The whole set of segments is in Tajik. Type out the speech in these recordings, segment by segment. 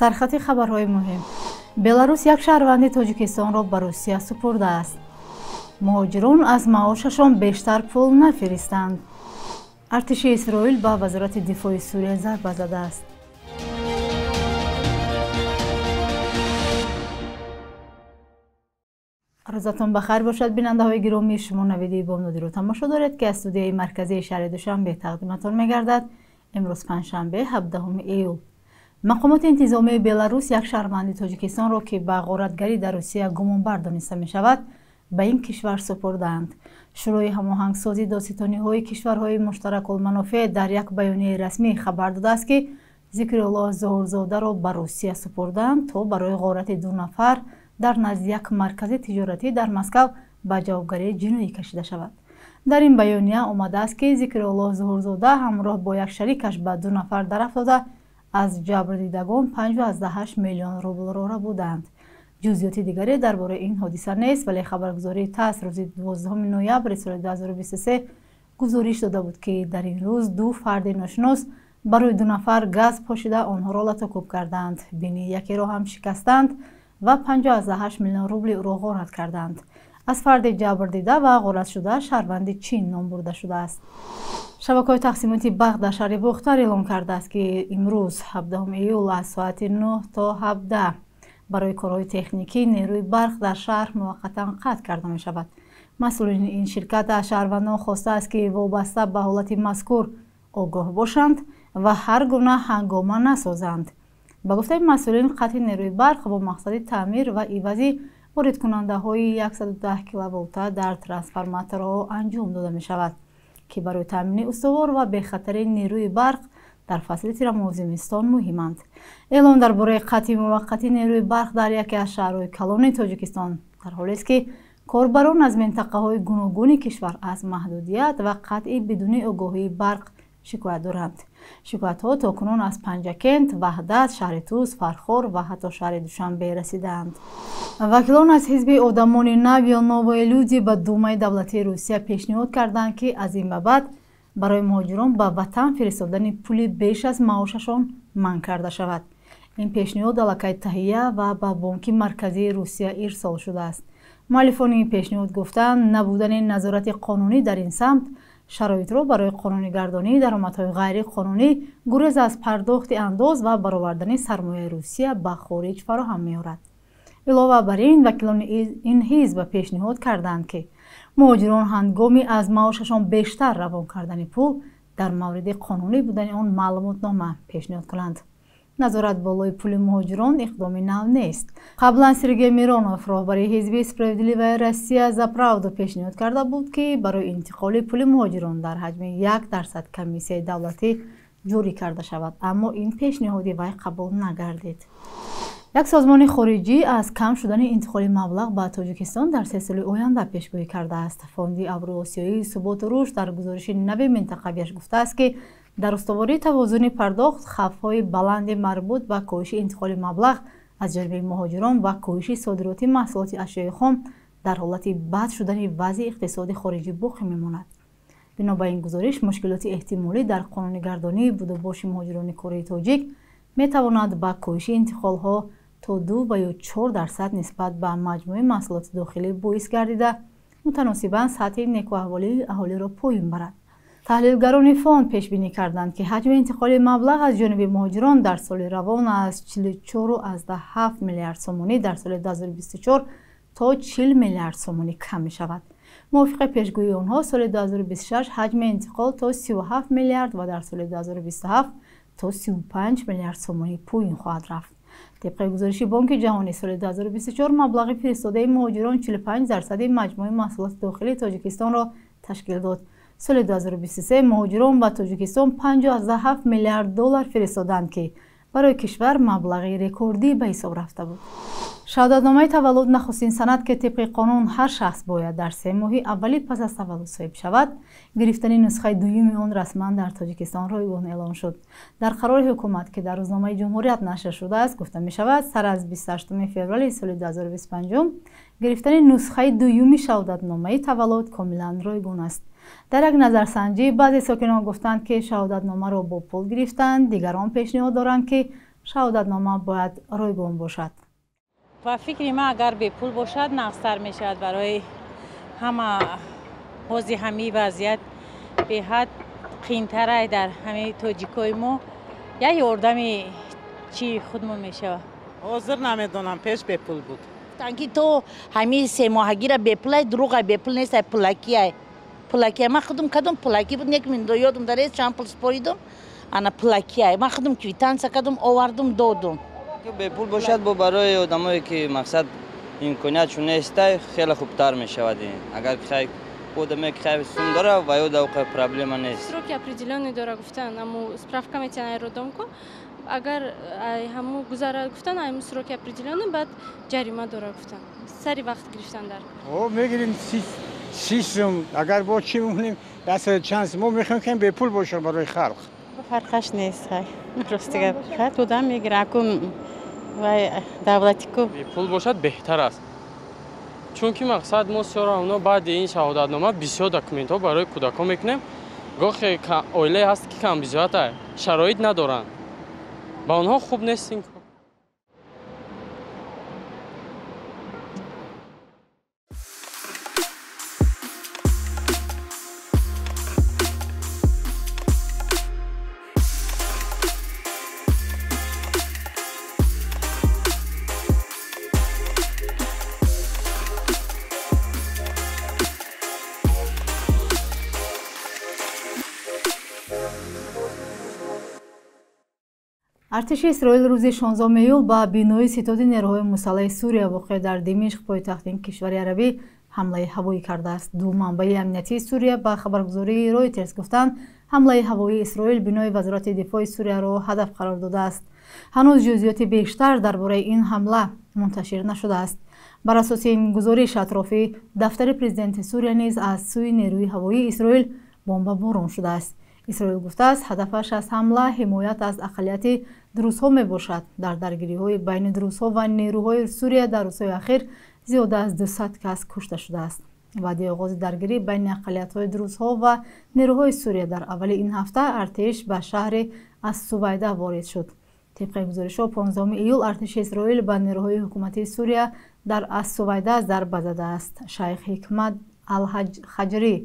Сархати хабарҳои муҳим. Беларус як шаҳрванди Тоҷикистонро ба Русия супурдааст. Муҳоҷирон аз маошашон бештар пул нафиристанд. Артиши Исроил ба Вазорати дифои Сурия зарба задааст. Рӯзатон ба хайр бошад, бинандаҳои гиромӣ. Шумо навиди бомдодиро тамошо доред, ки аз студияи марказии шаҳри Душанбе тақдиматон мегардад. Имрӯз панҷшанбе, 17 июл. Мақомоти интизомии Беларус як шаҳрванди Тоҷикистонро, ки ба ғоратгарӣ дар Русия гумонбар дониста мешавад, ба ин кишвар супурдаанд. Шӯрои ҳамоҳангсозии додситониҳои кишварҳои муштаракулманофеъ дар як баёнияи расмӣ хабар додааст, ки Зикруллоҳ Зуҳурзодаро ба Русия супурдаанд, то барои ғорати 2 нафар дар назди як маркази тиҷоратӣ дар Москав ба ҷавобгарии ҷиноӣ кашида шавад. Дар ин баёния омадааст, ки Зикруллоҳ Зуҳурзода ҳамроҳ бо як шарикаш ба 2 нафар дарафтода аз ҷабрдидагон 5,8 миллион рублро рабуданд. Ҷузъиёти дигаре дар бораи ин ҳодиса нест, вале хабаргузории ТАСС рӯзи 12 ноябри соли 2023 гузориш дода буд, ки дар ин рӯз 2 фарди ношинос барои 2 нафар газ пошида онҳоро латокӯб карданд. Бинии якеро ҳам шикастанд ва 5,8 миллион рубли ӯро ғорат карданд. Аз фарди ҷабрдида ва ғоратшуда шаҳрванди Чин ном бурда шудааст. Шабакаҳои тақсимоти барқ дар шаҳри Бохтар эълон кардааст, ки имрӯз 17 июл аз соати 9 то 17 барои корҳои техникӣ нерӯи барқ дар шаҳр муваққатан қатъ карда мешавад. Масъулини ин ширкат аз шаҳрвандон хостааст, ки вобаста ба ҳолати мазкур огоҳ бошанд ва ҳар гуна ҳангома насозанд. Ба гуфтаи масъулин, қатъи нерӯи барқ бо мақсади таъмир ва ивази воридкунандаҳои 110 киловолта дар трансформаторҳо анҷом дода мешавад, ки барои таъмини устувор ва бехатари нерӯи барқ дар фасли тирамоҳу зимистон муҳиманд. Эълон дар бораи қатъи муваққати нерӯи барқ дар яке аз шаҳрҳои калони Тоҷикистон дар ҳолест, ки корбарон аз минтақаҳои гуногуни кишвар аз маҳдудият ва қатъи бидуни огоҳии барқ шикоят доранд. Шикоятҳо то кунун аз Панҷакент, Ваҳдат, шаҳри Тӯс, Фархор ва ҳатто шаҳри Душанбе расидаанд. Вакилон аз ҳизби одамони нав ё Новые люди ба Думаи давлатии Русия пешниҳод карданд, ки аз ин ба баъд барои муҳоҷирон ба ватан фиристодани пули беш аз маошашон манъ карда шавад. Ин пешниҳод аллакай таҳия ва ба Бонки марказии Русия ирсол шудааст. Муаллифони ин пешниҳод гуфтанд, набудани назорати қонунӣ дар ин самт шароитро барои қонунигардонии даромадҳои ғайриқонунӣ, гурез аз пардохти андоз ва баровардани сармояи Русия ба хориҷ фароҳам меорад. Илова бар ин, вакилони ин ҳизб пешниҳод карданд, ки муҳоҷирон ҳангоми аз маошашон бештар равон кардани пул дар мавриди қонунӣ будани он маълумотнома пешниҳод кунанд. Назорат болои пули муҳоҷирон иқдоми нав нест. Қаблан Сергей Миронов, роҳбари ҳизби Справедливая Россия за правду, пешниҳод карда буд, ки барои интиқоли пули муҳоҷирон дар ҳаҷми 1% комиссияи давлатӣ ҷорӣ карда шавад, аммо ин пешниҳоди вай қабул нагардид. Як созмони хориҷӣ аз кам шудани интиқоли маблағ ба Тоҷикистон дар 3 соли оянда пешгӯӣ кардааст. Фонди Авруосиёии суботу рушд дар гузориши нави минтақавиаш гуфтааст, ки дар устувории тавозуни пардохт хавфҳои баланди марбут ба коҳиши интиқоли маблағ аз ҷониби муҳоҷирон ва коҳиши содироти маҳсулоти ашёи хом дар ҳолати бад шудани вазъи иқтисоди хориҷӣ боқӣ мемонад. Бино ба ин гузориш, мушкилоти эҳтимолӣ дар қонунигардонии будубоши муҳоҷирони кории тоҷик метавонад ба коҳиши интиқолҳо то 2 ва ё 4% нисбат ба маҷмӯи маҳсулоти дохилӣ боис гардида, мутаносибан сатҳи некӯаҳволии аҳолиро поён барад. Таҳлилгарони фонд пешбинӣ карданд, ки ҳаҷми интиқоли маблағ аз ҷониби муҳоҷирон дар соли равон аз 44,7 миллиард сомонӣ дар соли 2024 то 40 миллиард сомонӣ кам мешавад. Мувофиқи пешгӯии онҳо, соли 2026 ҳаҷми интиқол то 37 миллиард ва дар соли 2027 то 35 миллиард сомонӣ поён хоҳад рафт. Тибқи гузориши Бонки ҷаҳонӣ, соли 2024 маблағи фиристодаи муҳоҷирон 45% маҷмӯи маҳсулоти дохилии Тоҷикистонро ташкил дод. Соли 2023 муҳоҷирон ба Тоҷикистон 5,7 миллиард доллар фиристоданд, ки барои кишвар маблағи рекордӣ ба ҳисоб рафта буд. Шаҳодатномаи таваллуд нахустин санад, ки тибқи қонун ҳар шахс бояд дар 3 моҳи аввали пас аз таваллуд соҳиб шавад, гирифтани нусхаи дуюми он расман дар Тоҷикистон ройгон эълон шуд. Дар қарори ҳукумат, ки дар рӯзномаи Ҷумҳурият нашр шудааст, гуфта мешавад, сар аз 28 феврали соли 2025 гирифтани нусхаи дуюми шаҳодатномаи таваллуд комилан ройгон аст. Дар як назарсанҷӣ баъзе сокинон гуфтанд, ки шаҳодатномаро бо пул гирифтанд, дигарон пешниҳод доранд, ки Шаҳодатнома бояд ройгон бошад. Ба фикри ман, агар бепул бошад, нағзтар мешавад барои ҳама. Ҳози ҳамин вазъият беҳад қиинтарай дар ҳамаи тоҷикои мо, як ёрдами чи худмон мешавад. Ҳозир намедонам, пеш бепул буд. Ки то ҳамин семоҳагира бепулай, дурӯғай, бепул нестай, пулакиай, пулакиай. Ман худум кадом пулакӣ буд, нек ёдум дарез, чанд пул споридум, ана пулакиай. Ман худум квитансия кадум, овардум, додум. Бепул бошад, бо барои одамое ки мақсад имкониятшон нестай, хеле хубтар мешавад. Агар хай одаме ки хай сум дора, ва ё давқа проблема нест. Сроки определённый дора гуфтан, аму справка метиҳан аэродомку, агар ҳаму гузара гуфтан, ҳаму сроки определённый, баъд ҷарима дора гуфтан. Сари вақт гирифтан дар. О, мегирем 30 сум, агар бо чӣ мекунем, дастаи чанд мо мехоҳем, ки бепул бошад барои халқ. Фарқаш нест, хай, рости гап, хай, тудам мегира, акун вай давлатику. Бепул бошад беҳтар аст, чунки мақсад мо всё равно баъди ин шаҳодатнома бисёр документҳо барои кӯдакҳо мекунем. Гоҳе оилае ҳаст, ки камбизоата, шароит надоранд, ба онҳо хуб нест ин. Артиши Исроил рӯзи 16 июл ба бинои ситоди нерӯҳои мусаллаҳи Сурия, воқеъ дар Димишқ, пойтахти ин кишвари арабӣ, ҳамлаи ҳавоӣ кардааст. Ду манбаи амниятии Сурия ба хабаргузории Ройтерс гуфтанд, ҳамлаи ҳавоии Исроил бинои вазорати дифои Сурияро ҳадаф қарор додааст. Ҳанӯз ҷузъиёти бештар дар бораи ин ҳамла мунташир нашудааст. Бар асоси ин гузориш, атрофи дафтари президенти Сурия низ аз сӯи нерӯи ҳавоии Исроил бомбаборон шудааст. Исроил гуфтааст, ҳадафаш аз ҳамла ҳимоят аз ақаллияти друзҳо мебошад. Дар даргириҳои байни друзҳо ва нерӯҳои Сурия дар рӯзҳои ахир зиёда аз 200 кас кушта шудааст. Баъди оғози даргирӣ байни ақаллиятҳои друзҳо ва нерӯҳои Сурия дар аввали ин ҳафта артиш ба шаҳри Ассувайда ворид шуд. Тибқи гузоришҳо, 15 июл артиши Исроил ба нерӯҳои ҳукуматии Сурия дар Ассувайда зарба задааст. Шайх Ҳикмат Алҳаҷрӣ,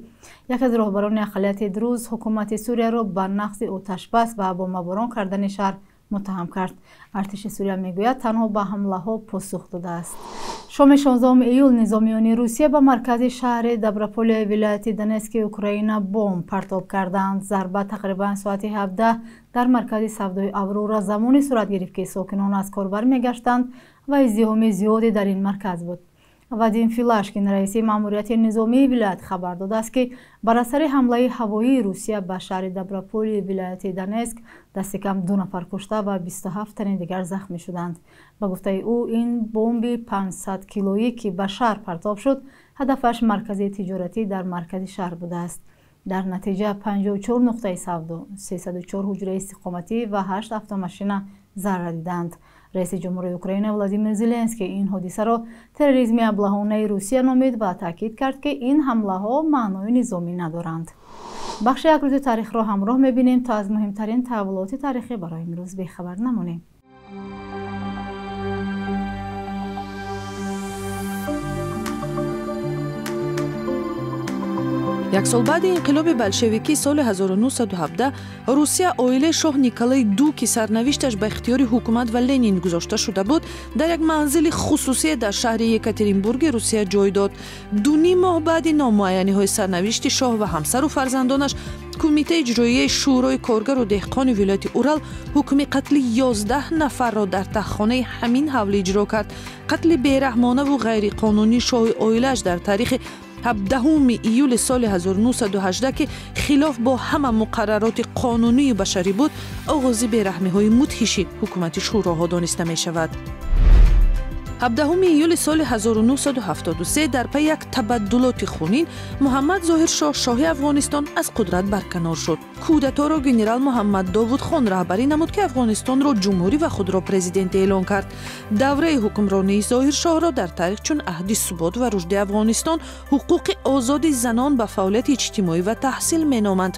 яке аз роҳбарони ақаллияти друз, ҳукумати Сурияро ба нақзи оташбас ва бомбаборон кардани шаҳр муттаҳам кард. Артиши Сурия мегӯяд, танҳо ба ҳамлаҳо посух додааст. Шоми 16 июл низомиёни Русия ба маркази шаҳри Доброполияи вилояти Донетски Украина бомб партоб карданд. Зарба тақрибан соати 17 дар маркази савдои Аврора замоне сурат гирифт, ки сокинон аз кор бармегаштанд ва издиҳоми зиёде дар ин марказ буд. Вадим Филашкин, раиси маъмурияти низомии вилоят, хабар додааст, ки бар асари ҳамлаи ҳавоии Русия ба шаҳри Доброполии вилояти Донетск дасти кам ду нафар кушта ва 27 тани дигар захмӣ шуданд. Ба гуфтаи ӯ, ин бомби 500 килоӣ, ки ба шаҳр партоб шуд, ҳадафаш маркази тиҷоратӣ дар маркази шаҳр будааст. Дар натиҷа 54 нуқтаи савдо, 304 ҳуҷраи истиқоматӣ ва 8 автомашина зарар диданд. Раиси ҷумҳури Украина Владимир Зеленский ин ҳодисаро терроризми аблаҳонаи Русия номид ва таъкид кард, ки ин ҳамлаҳо маънои низомӣ надоранд. Бахши як рӯзи таърихро ҳамроҳ мебинем, то аз муҳимтарин таҳаввулоти таърихӣ барои имрӯз бехабар намонем. Як сол баъди инқилоби болшевикӣ, соли 1917, Русия оилаи шоҳ Николаи Ду, ки сарнавишташ ба ихтиёри ҳукумат ва Ленин гузошта шуда буд, дар як манзили хусусие дар шаҳри Екатеринбурги Русия ҷой дод. Дуним моҳ баъди номуайяниҳои сарнавишти шоҳ ва ҳамсару фарзандонаш, кумитаи иҷроияи Шӯрои коргару деҳқони вилояти Урал ҳукми қатли 11 нафарро дар таҳхонаи ҳамин ҳавлӣ иҷро кард. Қатли бераҳмонаву ғайриқонунии шоҳи оилааш дар таърихи 17 июли соли 1918, ки хилоф бо ҳама муқаррароти қонунию башарӣ буд, оғози бераҳмиҳои мудҳиши ҳукумати шӯроҳо дониста мешавад. 17 июли соли 1973, дар пайи як табаддулоти хунин, Муҳаммад Зоҳиршоҳ, шоҳи Афғонистон, аз қудрат барканор шуд. Кудаторо генерал Муҳаммад Довудхон раҳбарӣ намуд, ки Афғонистонро ҷумҳурӣ ва худро президент эълон кард. Давраи ҳукмронии Зоҳиршоҳро дар таърих чун аҳди субот ва рушди Афғонистон, ҳуқуқи озоди занон ба фаъолияти иҷтимоӣ ва таҳсил меноманд.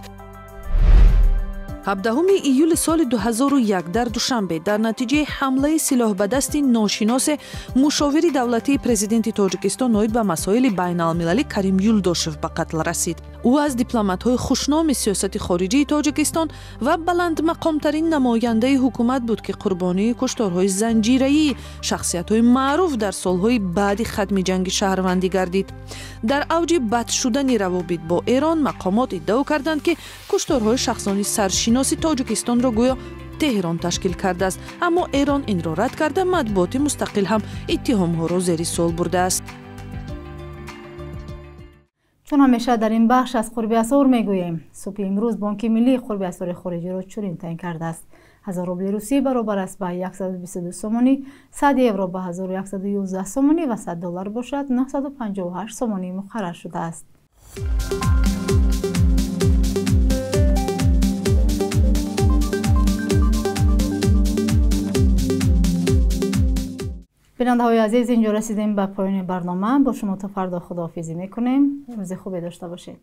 17 июли соли 2001 дар Душанбе дар натиҷаи ҳамлаи силоҳ ба дасти ношиносе мушовири давлатии президенти Тоҷикистон оид ба масоили байналмилалӣ Карим Юлдошев ба қатл расид. Ӯ аз дипломатҳои хушноми сиёсати хориҷии Тоҷикистон ва баландмақомтарин намояндаи ҳукумат буд, ки қурбонии кушторҳои занҷираии шахсиятҳои маъруф дар солҳои баъди хатми ҷанги шаҳрвандӣ гардид. Дар авҷи бад шудани равобит бо Эрон мақомот иддао карданд, ки кушторҳои шахсони саршиноси Тоҷикистонро гӯё Теҳрон ташкил кардааст, аммо Эрон инро рад карда, матбуоти мустақил ҳам иттиҳомҳоро зери суол бурдааст. Чун ҳамеша дар ин бахш аз қурби асъор мегӯем, субҳи имрӯз Бонки Миллии қурби асъори хориҷиро чунин таъин кардааст. 1000 рубли русӣ баробар аст ба 122 сомонӣ, 100 евро ба 1111 сомонӣ ва 100 доллар бошад 958 сомонӣ муқаррар шудааст. Бинандаҳои азиз, инҷо расидем ба поёни барнома. Бо шумо то фардо худоҳофизӣ мекунем. Рӯзи хубе дошта бошед.